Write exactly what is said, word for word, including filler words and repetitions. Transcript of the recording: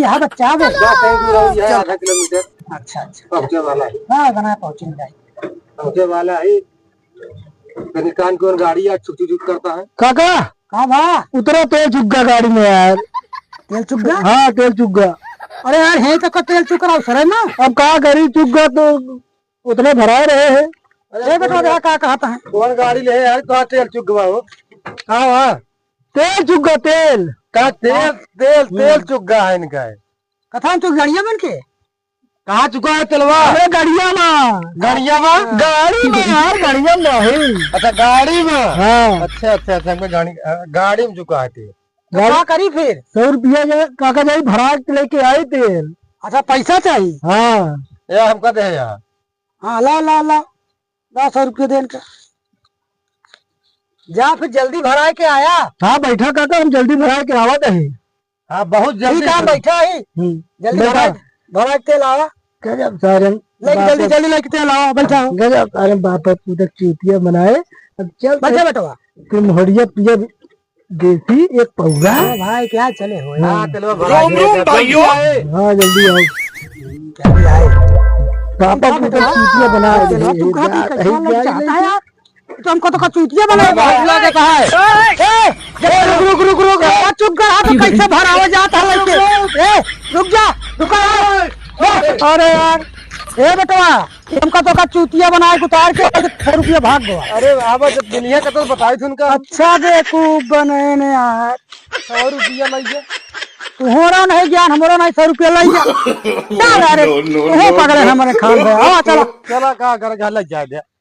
हाँ बच्चा, हाँ बे। बस यहीं दूर है, यह आधा किलोमीटर। अच्छा, अच्छा। पहुँचे वाला है। हाँ, बना पहुँचेंगे। पहुँचे वाला है। तनी कान कौन गाड़ी आज चुक चुक चुक करता है? काका, का बा? उतरा, तेल चुक गा गाड़ी में यार। तेल चुक गा? हाँ, तेल चुक गा। अरे यार, है तो का तेल चुक रहा सर ना। अब का करी, चुक गा तो उतने भराए रहे हैं। अरे ए बेटा, देखा का कहता है? कौन गाड़ी ले यार, कहाँ तेल चुक गवा हो? का हुआ? तेल चुक गा, तेल। का तेल, हाँ। तेल, तेल हम्म। चुक गा है इनका है। कथान चुक गड़िया बन के? कहाँ चुका है तेलवा? अरे गड़िया में। गड़िया में? गाड़ी में यार, गड़िया में नहीं। अच्छा, गाड़ी में। हाँ। अच्छा, अच्छा, अच्छा, हमको गाड़ी, अ, गाड़ी में चुका है तेल। तो गाड़ी का करी फिर? सौ रुपया जा, काका जाई भरा के लेके आई तेल। अच्छा, पैसा चाहिए? हाँ। या हमका दे यार। हाँ, ला, ला, ला। दस रुपये देन का। जा फिर जल्दी भराए के आया। हाँ, बैठा काका, हम जल्दी भराए के आवत है। हाँ, बहुत जल्दी ठीक है, भरा। बैठा ही। हम्म, जल्दी बैठा। भराए, भराए के तेल आवा। गजब सारन लेके बाप जल्दी, रे। जल्दी लेके तेल आवा, बैठा हो। गजब सारन बाप रे, पूरा चूतिया बनाए। अब चल बैठा तेरे बेटवा। मोहरिया पिया देसी एक पौवा। हाँ भाई, क्या चले हो यार? हाँ, तेलवा भरा रोम दिया, रोम जल्दी भाइयों। आए। हाँ, जल्दी आओ। क्या भी आए? पापा को तो चूतिया बना दे। तेलवा तू कहाँ भी कैसा लग जाता है यार? तो हमको तो का चूतिया बना दिया। बात लगा कहाँ है? ए, ए, ए, रुक, रुक, रुक, रुक, रुक, चुप कर, हाँ, तो कैसे भरावा जाता है लड़के? ए, रुक जा, रुक जा। अरे यार, ए बेटवा, हमका तो का चूतिया बनाए के उतार के सौ रुपया भाग गवा। अरे बाबा, जब दुनिया का तो बताई थी उनका। अच्छा बेवकूफ बने ने यार। सौ रुपया लइ गया। तुहरा नहीं ज्ञान, हमरा नहीं, सौ रुपया लइ गया। चल अरे, no, no, तुहो no, पगले no। हमारे खान दे। आवा, चला। चला, का कर, घर लग जाए दे।